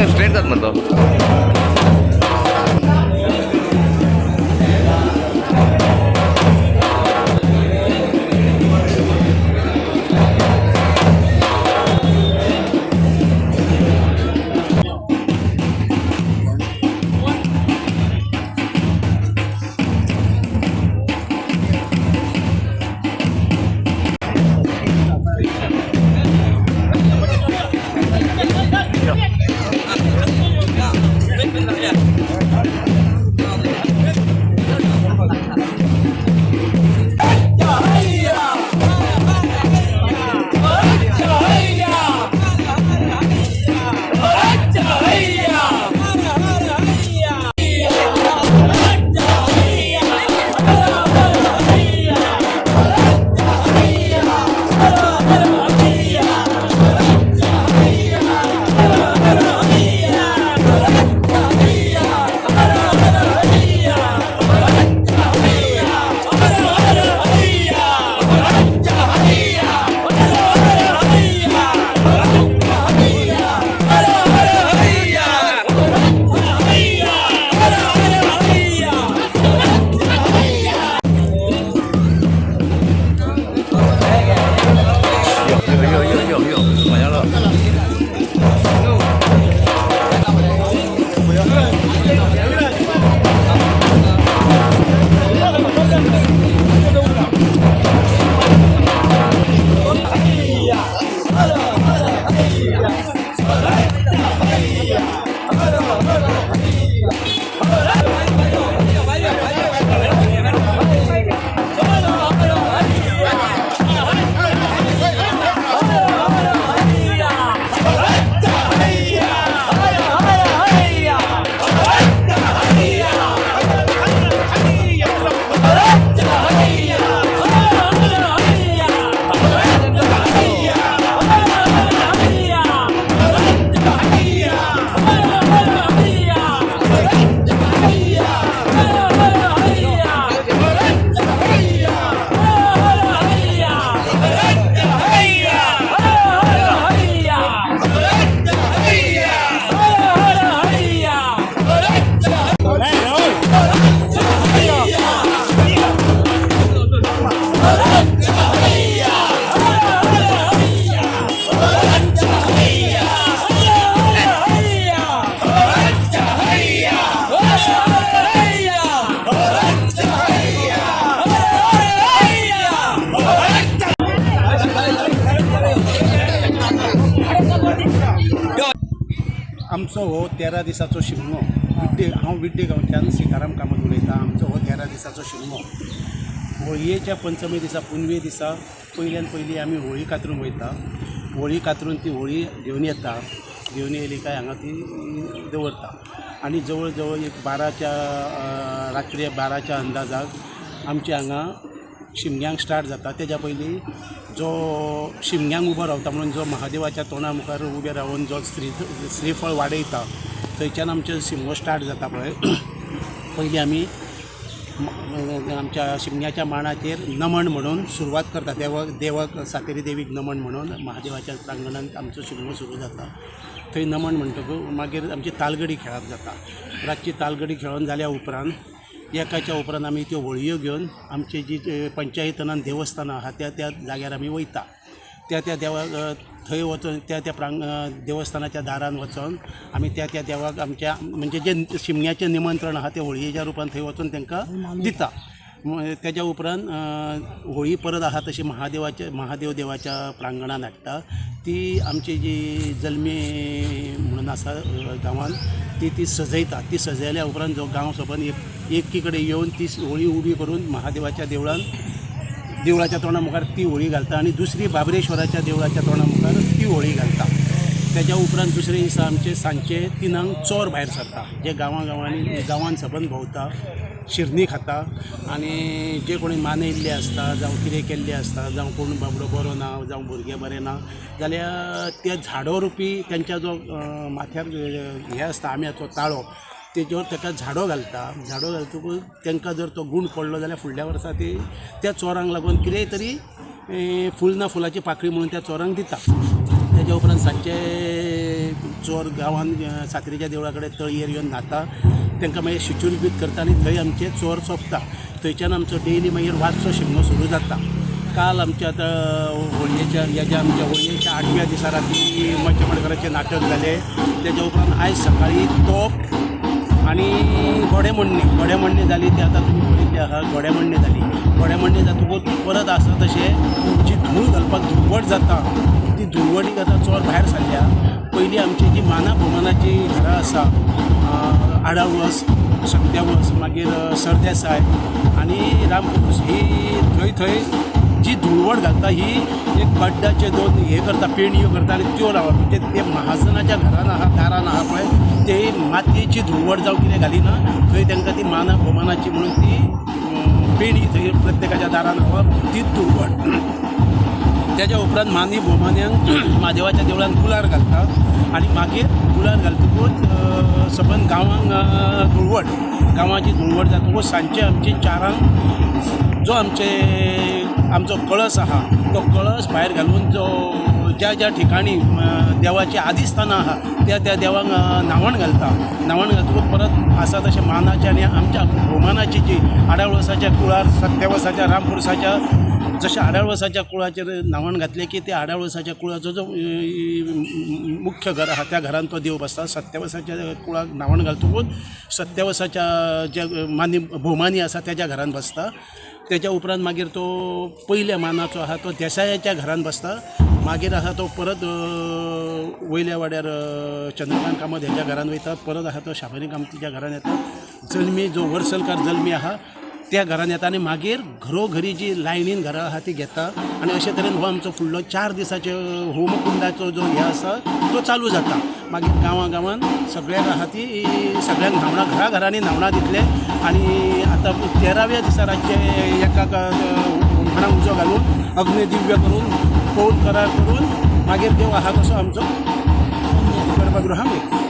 Straight जात मरे तो. यो यो यो यो मजा आलो. आमचो हो 13 दिसाचो शिगमो. विड्डे, हांव विड्डे गांवच्यान सीताराम कामत उलयतां. आमचो हो 13 दिसाचो शिगमो. होळयेच्या पंचमी दिसा, पुनवे दिसा पयल्यान पयलीं आमी होळी कातरूंक वयता. होळी कातरून ती होळी घेवन येता. घेवन येयली काय हांगा ती दवरता आनी जवळ जवळ एक 12च्या, रात्री 12च्या अंदाजाक आमचे हांगा शिमग्यांक स्टार्ट जाता. तेज्या पयलीं जो शिमग्यांक उबो रावता म्हणून जो महादेवाच्या तोंडा मुखार उबे रावन जो श्रीफळ वाडयता, थंयच्यान आमचो शिमगो स्टार्ट जाता. पळय, पयलीं आमी आमच्या शिमग्याच्या मांडाचेर नमन म्हणून सुरवात करता. देवाक, देवाक, सातेरी देवीक नमन म्हणून महादेवाच्या प्रांगणांत आमचो शिमगो सुरू जाता. थंय नमन म्हणटकूच मागीर आमची तालगडी खेळप जाता. रातची तालगडी खेळोन जाल्या उपरांत, एकाच्या उपरांत आमी त्यो होळयो घेवन आमची जी पंचायतनान देवस्थानां आहा, त्या त्या जाग्यार आमी वयता. त्या त्या देवाक थंय वचून, त्या त्या देवस्थानाच्या दारान वचोन आमी त्या त्या देवाक आमच्या, म्हणजे जें शिमग्याचें निमंत्रण आहा, तें होळयेच्या रुपान थंय वचून तांकां दिता. तेज्या उपरांत होळी परत आहा तशी महादेवाच्या, महादेव देवाच्या प्रांगणान हाडटा. ती आमची जी जल्मी म्हणून आसा गांवान, ती ती सजयता. ती सजयल्या उपरांत जो गांव सोबन एक एकी कडेन येवन ती होळी उबी करून महादेवाच्या देवळान, देवळाच्या तोंडा मुखार ती होळी घालता आनी दुसरी बाबरेश्वराच्या देवळाच्या तोंडा मुखार ती होळी घालता. तेज्या उपरांत दुसरे दिसा आमचे सांजचे 3ांक चोर भायर सरता, जे गांवां गांवांनी, गांवान सबंद भोंवता, शिरनी खाता आनी जे कोणी मानयल्ले आसता, जावं कितें केल्लें आसता, जावं कोण बाबडो बरो ना, जावं भुरगें बरें ना जाल्यार त्या झाडो रुपी तेंच्या जो माथ्यार हें आसता, आंब्याचो ताळो, तेजेर ताका झाडो घालता. झाडो घालतकूच तांकां जर तो गूण पडलो जाल्यार फुडल्या वर्सा ती त्या चोरांक लागून कितेंय तरी फूल ना फुलाची पाकळी म्हणून त्या चोरांक दिता. तेज्या उपरांत सांजचे चोर गांवांत सातेरीच्या देवळा कडेन तळयेर येवन न्हाता. तांकां मागीर शिचूरबीत करता आनी थंय आमचें चोर सोंपता. थंयच्यान आमचो डेली मागीर वाजचो शिगमो सुरू जाता. काल आमच्या आतां होळयेच्या हेज्या आमच्या होळयेच्या आठव्या दिसा राती मचमडकराचें नाटक जालें. तेज्या उपरांत आयज सकाळीं तोप आनी घोडेमोडणी, घोडेमोडणी जाली ती आतां तुमी पळयल्ली आहा. घोडेमोडणी जाली, घोडेमोडणी जातकूच परत आसा तशें जी धूळ घालपाक धुळवट जाता ती धुळवटीक आतां चोर भायर सरल्या. पयलीं आमची जी माना भोवमानाची घरां आसा, आडावस, सत्यावस, मागीर सरदेसाय आनी रामपुरूस, ही थंय थंय जी धुळवट घालता ही एक कड्डाचे दोन हे करता, पेणयो करता आनी त्यो लावप. म्हणजे ते महाजनाच्या घरान आहा, दारान आहा पळय, ते मातयेची धुळवट जावं कितें घालिना, थंय तांकां ती माना भोवमानाची म्हणून ती पेणी थंय प्रत्येकाच्या दारान लावप, तीच धुळवट. तेज्या उपरांत मानी भोवमान्यांक म्हादेवाच्या देवळान कुलार घालता आनी मागीर कुलार घालतकूच सबंद गांवांक धुळवट, गांवाची धुळवट जातकूच सांजचे आमची चारांक जो आमचे आमचो कळस आहा तो कळस भायर घालून जो ज्या ज्या ठिकाणी देवाची आदिस्थानां आहा त्या त्या देवांक न्हावण घालता. न्हावण घालतकूच परत आसा तशें मानाचे आनी आमच्या भोवमानाची जी आडावळसाच्या कुळार, सत्यावसाच्या, रामपुरसाच्या, जशें आडावळसाच्या कुळाचेर न्हावण घातलें की त्या आडावळसाच्या कुळाचो जो मुख्य घर आहा त्या घरान तो देव बसता. सत्यावसाच्या कुळाक न्हावण घालतकूच सत्यावसाच्या ज्या मानी भोवमानी आसा तेज्या घरान बसता. तेज्या उपरांत मागीर तो पयल्या मानाचो आहा तो देसायाच्या घरान बसता. मागीर आहा तो परत वयल्या वाड्यार चंद्रकांत कामत हेच्या घरान वयता. परत आहा तो शाबनी कामतीच्या घरान येता. जल्मी जो वर्सलकार जल्मी आहा त्या घरान येता आनी मागीर घरोघरी जी लायनीन घरां आहा ती घेता. आनी अशे तरेन हो आमचो फुडलो 4 दिसाचो होमकुंडाचो जो हे आसा तो चालू जाता. मागीर गांवां गांवान सगळ्यांक आहा ती सगळ्यांक न्हावणां, घराघरांनी न्हावणां दितले. आनी आतां 13व्या दिसा रातचे एका होमखणाक उजो घालून अग्निदिव्य करून पौन करार करून मागीर देव आहा तसो आमचो गर्भगृहाक वयता.